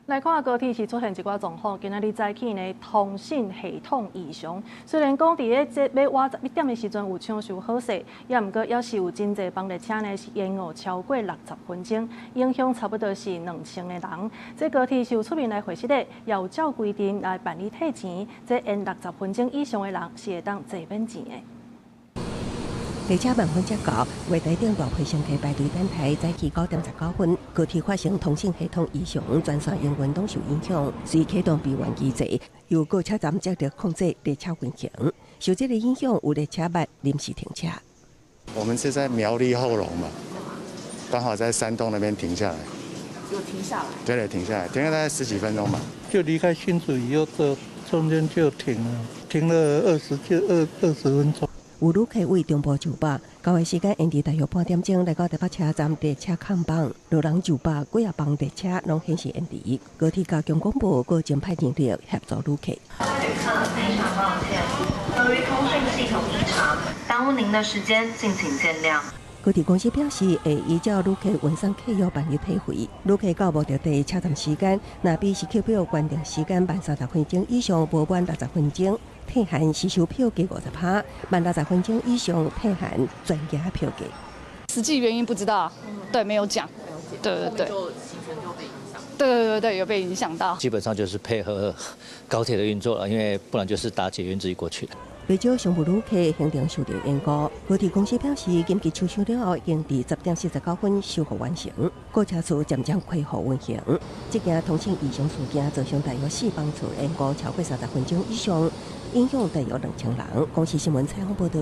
來看高鐵是出現一寡狀況，今仔日早起呢，通信系統異常。雖然講佇咧這欲倚11點的時陣有搶修好勢，也毋過猶是有真濟班列車呢是延誤超過60分鐘，影響差不多是2000個人。這高鐵是有出面來回釋的，也有照規定來辦理退錢。這延60分鐘以上的人是會當坐免錢的。列車晚分才到，月台頂大批乘客排隊等待。早起9點19分，高鐵發生通信系統異常，全線營運攏受影響，隨啟動備援機制，由各車站接力控制列車運行。受這個影響，有列車欲臨時停車。我們是在苗栗後龍嘛，剛好在山洞那邊停下來。有停下來？對對，停下來，停了大概十幾分鐘吧。就離開新竹以後，這中間就停了，停了二十就二二十分鐘。有旅客為中部就北，交的時間延遲大約半點鐘來到台北車站列車空班，落人就北幾仔班列車攏顯示延遲。高鐵加強廣播，閣增派人力協助旅客。旅客非常抱歉，由於通訊系統異常，耽誤您的時間，敬請見諒。高鐵公司表示，會依照旅客運送契約辦理退費。旅客到目的地車站時間，若比時刻表規定時間慢30分鐘以上，無滿六十分鐘，退還時收票價50%；慢六十分鐘以上，退還全額票價。實際原因不知道，對，沒有講，對對對。就行程就被影響。對對對對，有被影響到。基本上就是配合高鐵的運作了，因為不然就是搭捷運自己過去。不少商務旅客行程受到延誤，高鐵公司表示，緊急搶修了後，已經佇10點49分修復完成，各車次漸漸恢復運行。這件通信異常事件造成大約四班次延誤超過30分鐘以上，影響大約2000人。公視新聞採訪報道。